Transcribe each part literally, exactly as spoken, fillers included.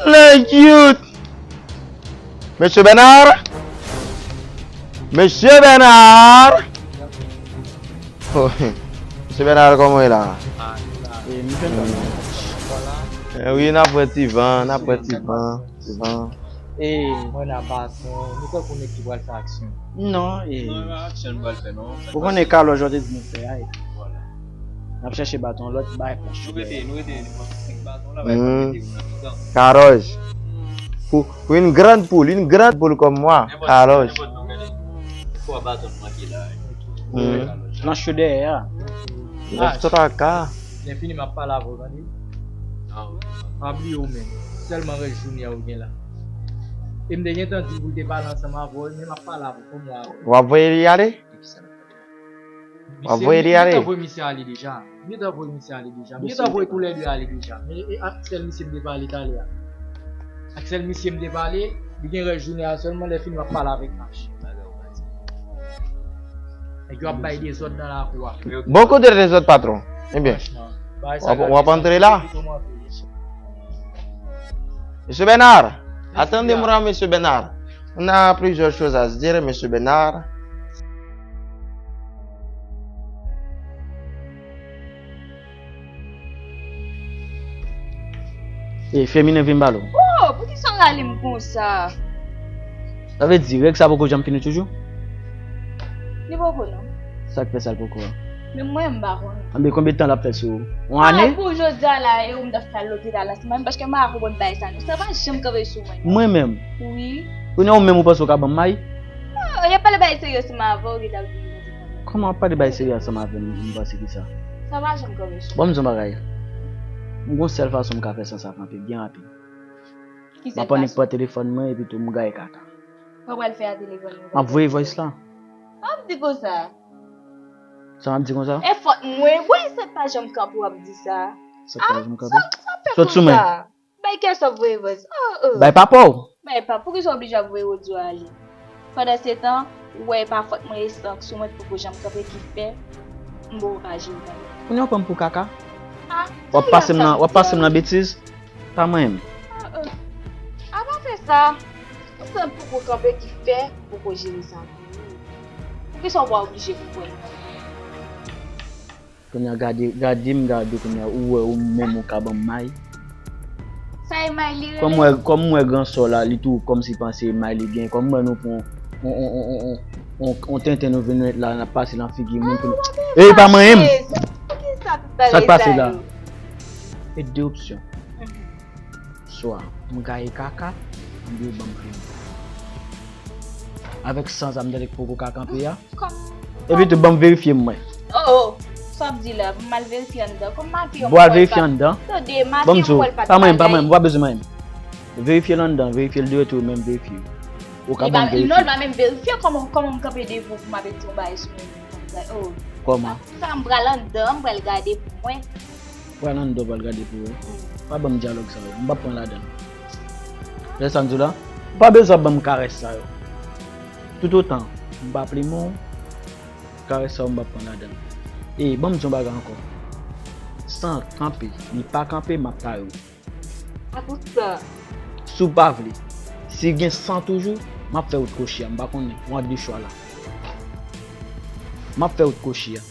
Lè cute. Mesye Bernard. Mesye Bernard. Oh, Mesye Bernard, kòman w ye la? Eh, wi, n ap pran ti van, n ap pran ti van, ti van. Eh, mwen nan baton, nou kwè konnen ki pral fè aksyon. Non, eh. Non, e pa aksyon nou pral fè, non. Ou konnen kalòj yo te di nou fè a, eh. N ap chèche baton, lòt bay pòch. Nou rete, nou rete, nou pran senk baton la, bay pòch mete nou nan mitan. Kalòj. Pou, pou une grande poule, une grande poule comme moi. Kalòj. Nenpòt, nenpòt, non, gade. Twa baton manke la, eh. Nan cho dèyè a. Lè fini m ap pale avè w, tande. Pa bliye w menm. Sèlman rès jounen an ou gen la. E m te gentan di w pou l te pale ansanm avè w, men m ap pale avè w, fò m wè avè w. W ap voye li ale? W ap voye li ale? M gentan voye misye ale deja. M gentan voye misye ale deja. M gentan voye toulède ale deja. Men e Axel misye m te pale talè a. Axel misye m te pale, li gen rès jounen an sèlman, lè fini m ap pale avèk Max. Nèg yo ap bay dezòd nan lakou a. Bon kote dezòd, patwon? Ebyen, w ap, w ap antre la? Mesye Bernard, attendez-moi, Mesye Bernard. On a plusieurs choses à se dire, Mesye Bernard. E, feminen vin balo. Oh, poukisa w rale m konsa? Sa vle di, règ sa poko janm fini toujou? Li poko non. Sa k fè sa l poko a? Men mwen m pa konnen. Anben, konbyen tan l ap fè sou ou? Yon ane? Ah, pou jodi a la, e ou m t ap fè al lopital ansanm avè m, paske m pa konprann bagay sa non. Sa pa janm kanpe sou mwen non. Mwen menm? Wi. Kounye a ou menm ou panse ou ka ban m may? Ah, y ap pale bagay serye ansanm avè w, ou gentan vin. Kòman w ap pale bagay serye ansanm avè m, m panse ki sa? Sa pa janm kanpe sou mwen. Bon, m di yon bagay. M gon sèl fason m ka fè sans sa kanpe, byen rapid. Ki sèl fason? M ap annik pran telefòn mwen epi tou m gaye kaka. Sa w pral fè a telefòn mwen? M ap voye voice la. Sa w ap di konsa? Sa m ap di konsa? E fòt mwen wi, sa pa janm kanpe w ap di sa. Sa pa janm kanpe? Sot sou mwen. Bay kè sa voye voice. Oh, oh. Bay papa w. Bay papa, poukisa w oblije ap voye odyo ale? Pandansetan, ou wè e pa fòt mwen, e sanksyon mwen poko janm kanpe ki fè m poko ka jere kanpe. Kounye a w pran m pou kaka? Ah, w ap pase m nan, w ap pase m nan betiz? Pa manyen m. Ah, ah. A pa fè sa. Ou fè m poko kanpe ki fè m poko jere sa pou ou. Poukisa w pa oblije pou kwè m? Kounye a gade, gade m gade kounye a, ou wè ou menm ou ka ban m may. Sa e may li rele? Kòm m wè, kòm m wè gran sè w la, li tou kòmsi panse e may li gen. Kòm m wè nou pran yon, yon, yon, yon, yon, yon tenten nou vin met la, n ap pase nan figi moun pou nou. Ah, w ap enfache. Ey, pa manyen m. Poukisa tout bagay sa yo? Sa k pase la? E de opsyon. Mhm. Swa m gaye kaka, oubyen w ban m plim. Avèk sans a m tande k poko ka kanpe a. Kòm, epi tou, ban m verifye m mwen. Oh, oh, sa w ap di la? M al verifye anndan. Kòm make yo, m wè l pa t. Bon, al verifye anndan. Tande, make yo, m wè l pa t bagay. Ban m di w, pa manyen m, pa manyen m, ou pa bezwen manyen m. Verifye l anndan, verifye l deyò tou, menm verifye. Ou ka ban m verifye. Non, l pa menm verifye, kòman, kòman m kanpe devan w pou m ap di yon bagay sou mwen menm konsa? Oh. Kòman? Sa, m pral anndan, m pral gade pou mwen. Pral anndan w pral gade pou wè. Pa ban m dyalòg sa yo. M p ap pran ladan l. Tande sa m di w la? Ou pa bezwen ap ban m karès sa yo. Toutotan m pa plimen w, karès sa yo m p ap pran ladan l. E ban m di yon bagay ankò. San kanpe, li pa kanpe, m ap tare w. A tout sa. Si w pa vle. Si gen san toujou, m ap fè w t kochi a. M pa konnen. Ou ant de chwa la. M ap fè w t kochi a.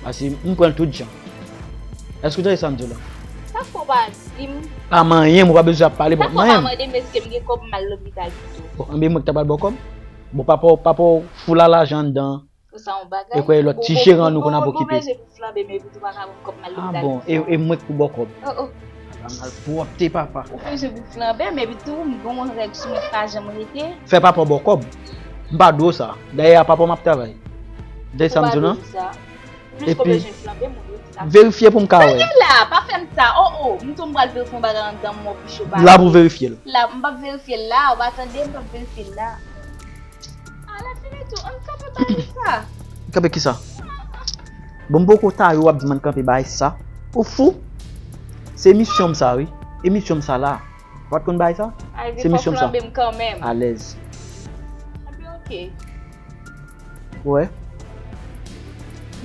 Paske m pran l tout jan. Èske w tande sa m di w la? Sa fò w pa di m. Pa manyen m, ou pa bezwen ap pale, pa manyen m. Sa fò w pa mande m èske m gen kòb m al lopital pito. Bon, anben mwen ki ta pral ba w kòb. Bon, papa w, papa w foul a lajan anndan. Sa yon bagay. E kwè lòt ti jeran nou konn ap okipe. Bon, bon, bon, bezwen pou flanbe, men epi tou pa ka ban m kòb m al lopital. Ah bon, e, e mwen k pou ba w kòb. Oh, oh. Ala malpwòpte, papa. Ou bezwen pou flanbe, men epi tou, m gen yon règ sou mwen k pa janm rete. Fè papa w ba w kòb. M pa dwe w sa. Dayè, a papa w m ap travay. Tande sa m di w la? Ou pa bezwen sa. Plis ke w bezwen flanbe, moun yo di sa. Epi, verifye pou m ka wè. Tande la, pa fè m sa. Oh, oh. M tou m pral verifye yon bagay anndan m, mò pi cho pa. La pou verifye l. La, m p ap verifye l la, ou pa tande, m p ap verifye l la. A la fini tou, ann kanpe bagay sa. Kanpe kisa? Bon, m poko tare w ap di m ann kanpe bagay sa. Ou fou? Se emisyon m sa, wi. Emisyon m sa la. Ou pa t konn bagay sa? Se emisyon m sa. Alèz. Enben, oke. Ou wè?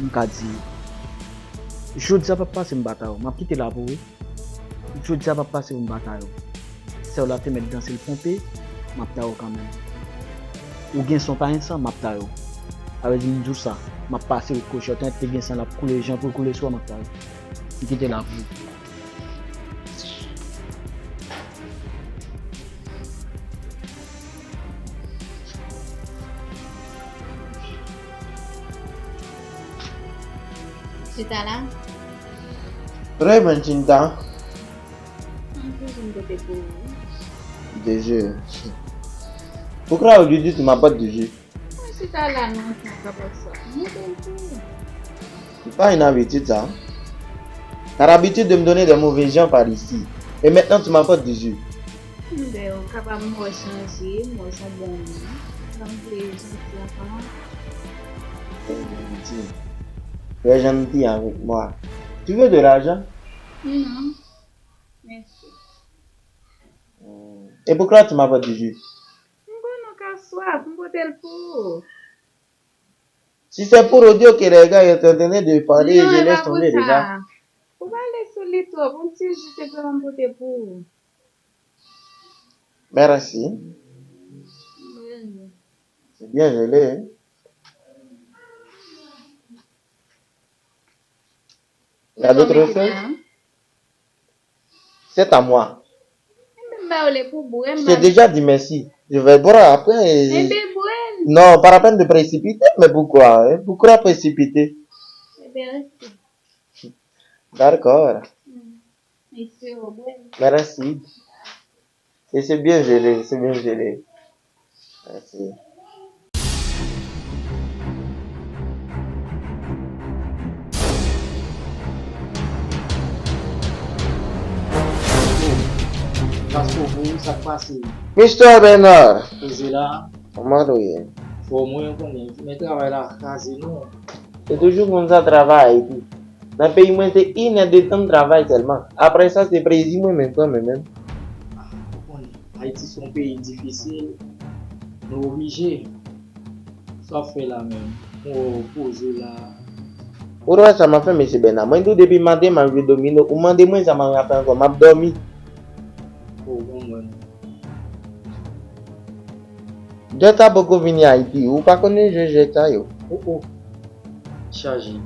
M ka di, jodi a p ap pase m pa tare w. M ap kite la pou ou. Jodi a p ap pase pou m pa tare w. Sè w la te mèt danse l ponpe, m ap taye w kanmenm. Ou gen san w pa gen san, m ap taye w. Sa vle di m di w sa, m ap pase rikwochè w, tande te gen san l ap koule, jan pou l koule sou w, m ap taye w. M kite l ak ou. Chita la. Très bien, Chinta. Ann toujou m pote pou ou. De je. Pourquoi aujourd'hui tu m'apportes du jus? Mwen chita la nan kapab sa. Mwen konn tou. Se pa yon abitid sa. T'as l'habitude de me donner des mauvais gens par ici. Et maintenant tu m'apportes du jus. Enben, ou kapab m wè chanje, m wè son bon moun. Sa m vle janti ansanm. Très gentil. Très gentil avec moi. Tu veux de l'argent? Non. Mèsi. Hmm. Et pourquoi tu m'apportes du jus? M konnen w ka swaf, m pote l pou ou. Si c'est pour Rodio que les gars étaient en train de parler, non, je laisse tomber déjà. Ou pale sou li twòp, yon ti ji se pou m pote pou ou. Merci. Mwen. C'est bien gelé, hein? Il y a d'autres choses? C'est à moi. Enben, m ba ou li pou bwè, m. Je t'ai déjà dit merci. Je vais boire après. Enben, bwè l. Non, pas la peine de précipiter, mais pourquoi, hein? Pourquoi précipiter? Enben, rete. D'accord. Hmm. Espere w bwè l. Merci. Et c'est bien gelé, c'est bien gelé. Merci. Gasko pou sa k pase. Mister Bernard. Koze la. Kòman nou ye? Fò mwen konnen, men travay la kraze nou. Se toujou konsa travay Ayiti. Nan peyi mwen se inèdetan travay sèlman. Apre sa se plezi mwen menm pran mwen menm. Ah, ou konnen, Ayiti se yon peyi difisil. Nou oblije. Sa w ap fè la menm? Ou poze w la. Ou wè sa m ap fè, mesye Bèna? Mwen di w depi maten m ap jwe domino, ou mande mwen sa m ap fè ankò, m ap dòmi. Oh, bon, mwen. Jwèt sa poko vini Ayiti, ou pa konnen jwe jwèt sa yo. Oh, oh. Chaje.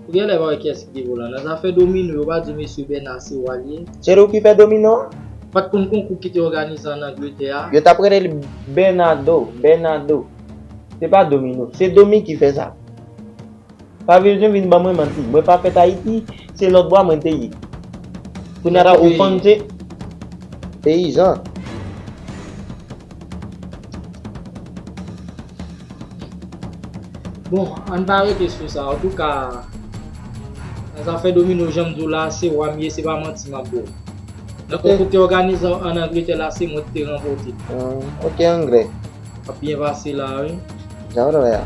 Ou genlè pa wè kiyès ki te volan. Nan zafè domino, yo pa di mesye Bèna se wa l ye. Se ou ki fè domino a? Pa t konn konkou ki te òganize ann Angletè a? Yo t ap rele l Bernardo, Bernardo. Se pa domino, se Domi ki fè sa. Pa bezwen vin ban mwen manti. Mwen pa fèt Ayiti, se lòt bò a mwen te ye. Kounye a la ou panse peyizan. Bon, ann pa rete sou sa. Antouka, nan zafè domino, jan m di w la, se wa m ye, se pa manti m ap ba w. Nan konkou ki te òganize ann Angletè la, se mwen ki te ranpòte. Ah, ok, anglè. Ap byen pase la, wi. Jan w wè a.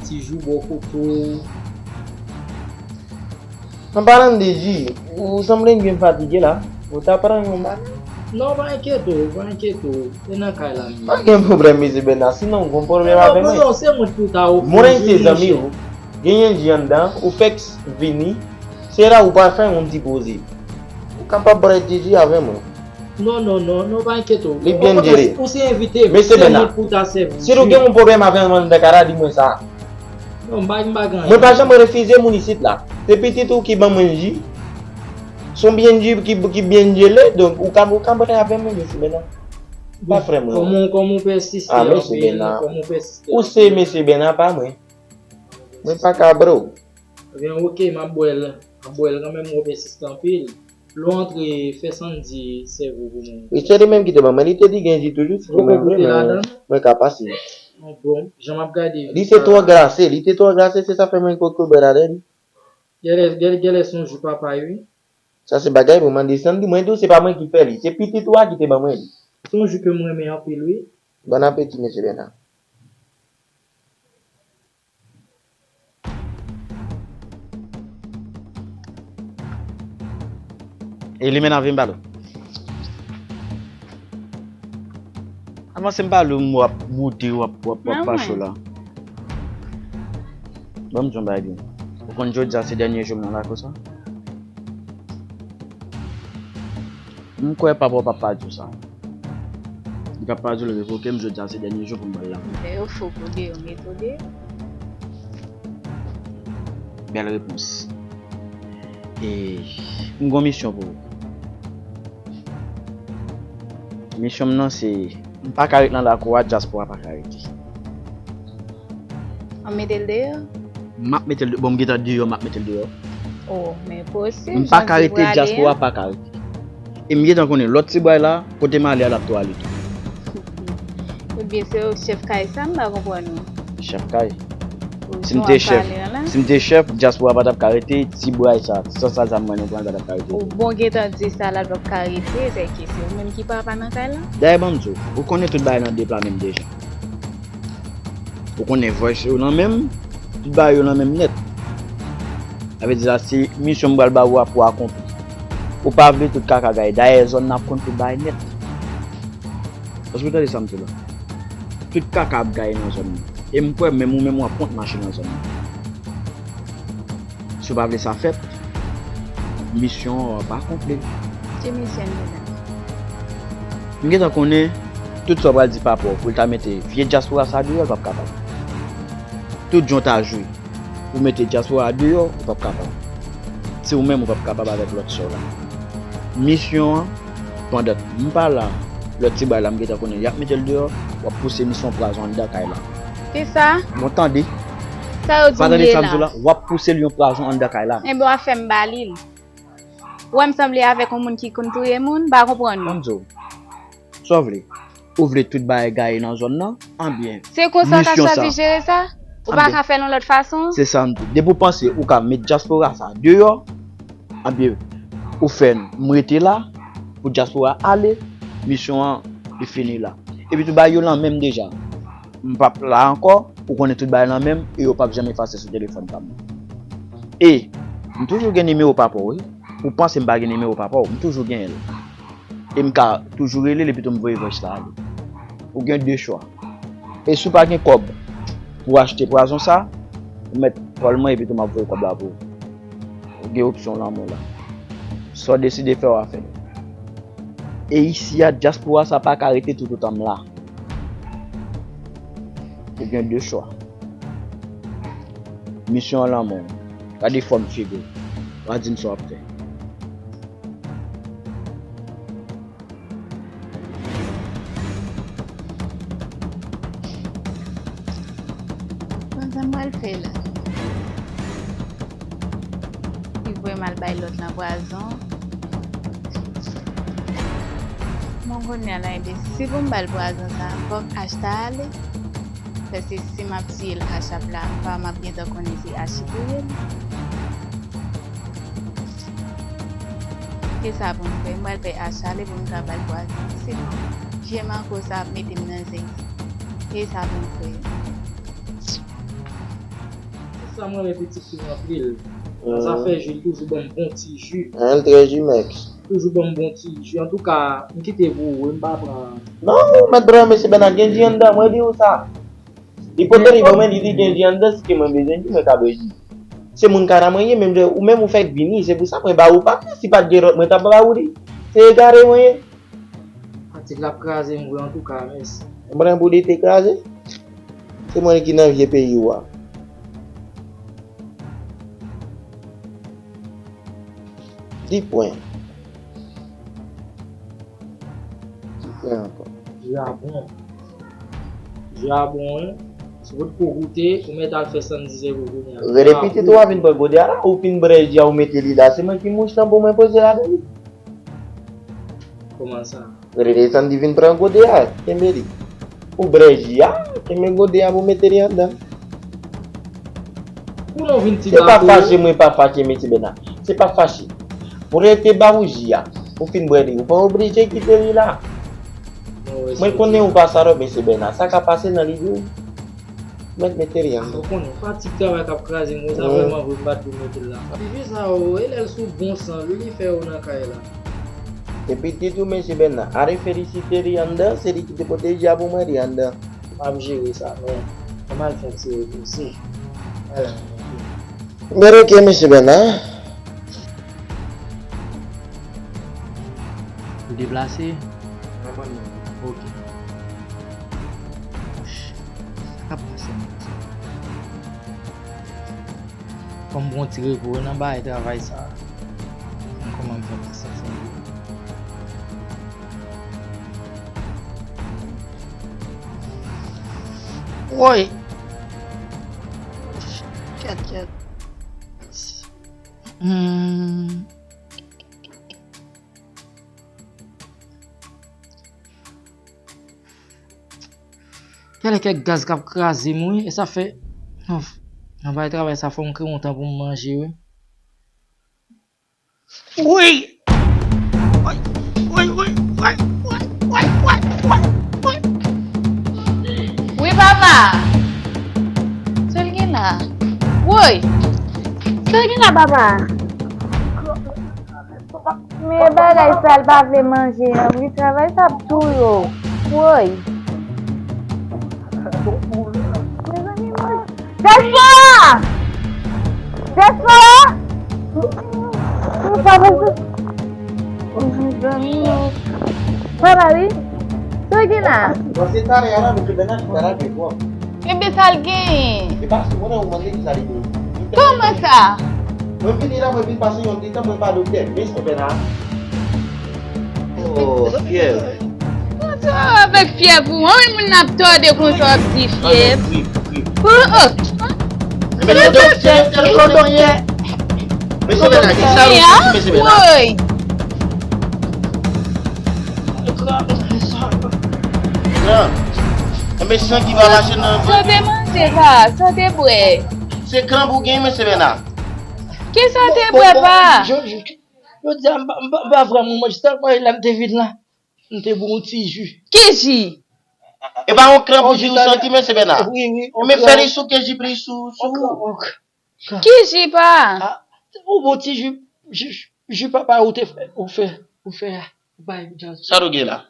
Ti jou bò kote w. An palan de ji, ou sanble byen fatige la. Ou ta pran yon bann? Non, pa enkyete w, pa enkyete w. E nan kay la m ye. Pa gen pwoblèm, mesye Bèna. Sinon, ou gon pwoblèm avè mwen. Non, non, se mwen ki ta ofri. Mwen se zanmi w. Genyen ji anndan, ou fèk vini. Se la ou pral fè yon ti poze. Ou kapab pran ti ji avè mwen. Non, non, non, non, pa enkyete w. Li byen jere. Okontrè, ou se envite m. Mesye Bèna, se mwen pou ta sèvi w. Si nou gen yon pwoblèm avè mwen, Bèna, di mwen sa. Non, m pa, m pa gen anyen. Mwen pa janm refize moun isit la. Se pitit ou ki ban mwen ji. Se yon byen ji ki, ki byen jele, donk ou ka, ou ka pran avè mwen, mesye Bèna. Pa frè mwen. Kòman, kòman w pèsiste anpil, kòman w pèsiste anpil. Ou se mesye Bèna, pa mwen. Mwen pa ka, bro. Ebyen, oke, m ap bwè l, m ap bwè l kanmenm, mwen pèsiste anpil. Lè w antre, fè Sandy sèvi w pou mwen. E se li menm ki te ban mwen, li te di gen ji toujou, si ou menm vle, men mwen ka pase. Bon, jan m ap gade. Li te twò glase, li te twò glase, se sa fè mwen poko bwè l avè li. Genlè, genlè, genlè se yon jou papay, wi. Sa se bagay pou mande Sandy, mwen di w se pa mwen ki fè li, se pitit ou a ki te ban mwen li. Se yon jou ke m renmen anpil, wi. Bon apeti, mesye Bèna. E li men avè m pale. Avanse m pale w, w ap boude, w ap, w ap, w ap pa cho la. Ban m di w yon bagay byen. Ou konn jodi a se dènye jou m nan lakou sa? M kwè papa w p ap pa di w sa. K ap pale sou l revoke m, jodi a se dènye jou pou m ba l la. Lè yo fou pou de yo, met ou de. Bèl repons. E m gon misyon pou ou. Misyon m nan se, m pa ka ret nan lakou a, dyaspora pa ka rete. An mete l deyò? M ap mete l de-, bon, m gentan deyò, m ap mete l deyò. Oh, men posib, m pa ka rete, dyaspora pa ka rete. E m gentan konnen lòt ti bway la, kote m ale a, l ap tou ale tou. Ebyen, se ou chèf kay sa, m pa konprann ou. Chèf kay. Si m te chèf, si m te chèf, dyaspora pa t ap ka rete, ti bway sa, ti san sal sa m wè nan pran pa t ap ka rete. Ou bon gentan di sa la, l p ap ka rete, se ke se ou menm ki papa nan kay la? Dayè, ban m di w, ou konnen tout bagay nan de pla menm deja. Ou konnen voice yo nan men m, tout bagay yo nan men m nèt. Sa vle di sa, se misyon m pral ba ou a pou akonpli. Ou pa vle tout kaka gaye. Dayè, zòn nan ap konn tout bagay nèt. Èske w tande sa m di la? Tout kaka ap gaye nan zòn nan. E m kwè menm ou menm w ap kont mache nan zòn nan. Si w pa vle sa fèt, misyon an w ap akonpli l. Ki misyon l ye la? M gentan konnen tout sa w pral di papa w pou l ta mete vye dyaspora sa deyò, l p ap kapab. Tout jan w ta jwe pou mete dyaspora a deyò, ou p ap kapab. Se ou menm ou p ap kapab avèk lòt sè w la. Misyon an, pandan m pa la, lòt ti bway la m gentan konnen y ap mete l deyò, w ap pouse misyon prazon anndan kay la. Kisa? Bon, tande. Sa yo di m ye la? W ap pouse l yon prazon anndan kay la. Enben, w ap fè m ba li l. Ou wè m sanble avèk yon moun ki konn touye moun? M pa konprann ou. Ban m di w. Sa w vle? Ou vle tout bagay gaye nan zòn nan? Anbyen, se konsa k ap chwazi jere sa? Ou pa ka fè l yon lòt fason? Se sa m di. Depi w panse ou ka met dyaspora sa deyò, anbyen, ou fè m rete la pou dyaspora ale, misyon an, li fini la. Epi tout bagay yo nan men m deja. M p ap la ankò, ou konnen tout bagay nan men m, e yo p ap janm efase sou telefòn pa m nan. E, m toujou gen nimewo papa w, wi. Ou panse m pa gen nimewo papa w, m toujou genyen l. E m ka toujou rele l epi tou m voye voice la ale. Ou gen de chwa. E si w pa gen kòb pou w achte pwazon sa, ou mèt call mwen epi tou m ap voye kòb la pou ou. Ou gen opsyon lanmò la. Sa w deside fè, w a fè l. E isi a, dyaspora sa pa ka rete toutotan m la. Ou gen de chwa. Misyon an lanmò. Gade fòm figi w. W a di m sa w ap fè. Bon, sa m pral fè la. Li voye m al bay lòt lan pwazon. Bon, kounye a la, ebyen, si pou m ba l pwazon sa, fòk H ta ale. Paske si m ap tiye l Cash App la, pa m ap gentan konnen se H ki touye l. Kisa pou m fè? M pral fè H ale pou m ka ba l pwazon. Sinon, vye manko sa ap mete m nan zen. Kisa pou m fè? Sa m renmen pitit fi m anpil. Nan zafè ji, l toujou ban m bon ti ji. An, l trè jimex. Toujou ban m bon ti ji. Antouka, m kite pou ou, wi, m pa pran. Non, ou mèt pran, mesye Bèna, gen ji anndan, mwen di ou sa. Li pote li ban mwen, li di gen ji anndan, si ke mwen bezwen ji, mwen ka bwè ji. Se moun Kana mwen ye, menm jan ou menm ou fèk vini, se pou sa mwen ba ou papye, si pa t gen lòt, mwen t ap ba ou li. Se egare mwen ye. Atik la ap kraze m vre, antouka, mèsi. Bren boule te kraze. Se mwen ki nan vye peyi w a. Di pwen. Di pwen ankò. Ji a bon. Ji a bon, wi. Si w potko goute, ou mèt al fè san dize pou kounye a. Rele pitit ou a vin pran gode a la, ou fin bwè ji a, ou mete li la. Se mwen ki mouch lan pou mwen poze ladan li. Kòman sa? Rele Sandy vin pran gode a, kenbe li. Ou bwè ji a, kenbe gode a pou mete li anndan. Pou nou vin ti bato. Se pa fache, mwen pa fache, mesye Bèna. Se pa fache. Pou rete ba ou ji a, ou fin bwè li, ou pa oblije kite li la. Mwen konnen ou pa salòp, mesye Bèna. Sa ka pase nan lide ou. Mèt mete li anndan. Ou konnen, fatig travay k ap kraze m, wi, sa vrèman vre, m pa t dwe mete l la. Ti fi sa, o, e lè l sou bon san, li, li fè yo nan kay la. Epi ti tou, mesye Bèna, ale felisite li anndan, se li ki te pote ji a pou mwen, li anndan. M ap jere sa, men, ann al fè ti repoze. Alè. Mwen oke, mesye Bèna. Ou deplase? Ok. Fò m pran ti repo nan bay travay sa. Kòman m fè pase sa? Woy! Kèt, kèt. Hmm. Genlè kèk gaz k ap kraze m, wi. E sa fè, nan, nan bay travay sa, fò m kreye yon tan pou m manje, wi. Wi! Wi, wi, wi, wi. Wi, papa! Sa l gen la? Woy! Sa l gen la, papa? Men bagay sa l pa vle manje an, wi, travay sa ap touye w. Woy! Mezanmi, mwen. Despo! Despo! Ou pa bezwen. Papa, wi. Sa w gen la? Bon, se talè a la, nou te benn al talè de bò. Ebyen, sa l genyen? E pa sou mwen, ou mande ki sa li genyen. Kòman sa? Mwen vini la, mwen vin pase yon ti tan, mwen pa doktè, men se Bèna. Oh, fyèv. Konsa avèk fyèv ou an, wi, moun ap tòde konsa w ap di fyèv. Trip, trip. Oh, oh. Ebyen, se doktè, se doktè, se doktè. Mesye Bèna, ki sa ou di, mesye Bèna? Woy. Gran. Enben, san ki va mache nan... Sa w te manje, pa? Sa w te bwè? Se kranp ou gen, mesye Bèna. Ki sa w te bwè, pa? Jodi a, m pa, m pa, m pa vrèman manje, sèlman lè m te vin la, m te bwè yon ti ji. Ki ji? E pa yon kranp ou di ou santi, mesye Bèna? Wi, wi. Enben, fè li souke ji plis sou, sou. Ki ji, pa? Ah, ou bon ti ji, ji, ji papa ou te fè, ou fè, ou fè a. Ou bay djaz. Sa nou gen la?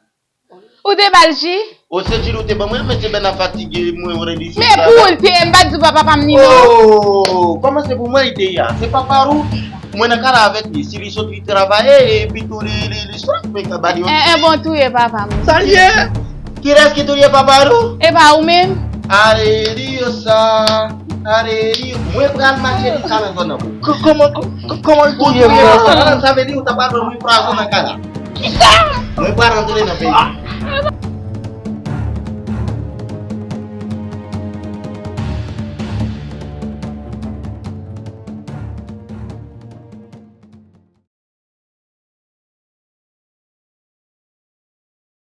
Ou te ba l ji? O, se ji ou te ban mwen, men se Bèna fatige, mwen redi sou travay. Men pou l te, m pa t di w pa papa m ni non. Oh, kòman se pou mwen li te ye a? Se papa ou, mwen nan kay la avèk li. Si li sot li travay, epi tou li, li, li swaf, men ka ba li yon... Eh, eh, bon, touye papa m. Sa l ye? Kilès ki touye papa ou? E pa ou menm? Aleluya sa. Aleluya. Mwen pral mache li sa nan zòn nan. K-, kòman, k-, kòman l touye m konsa? Sa vle di ou ta pral ban mwen pwazon nan kay la. Kisa? Mwen pral rantre nan peyi.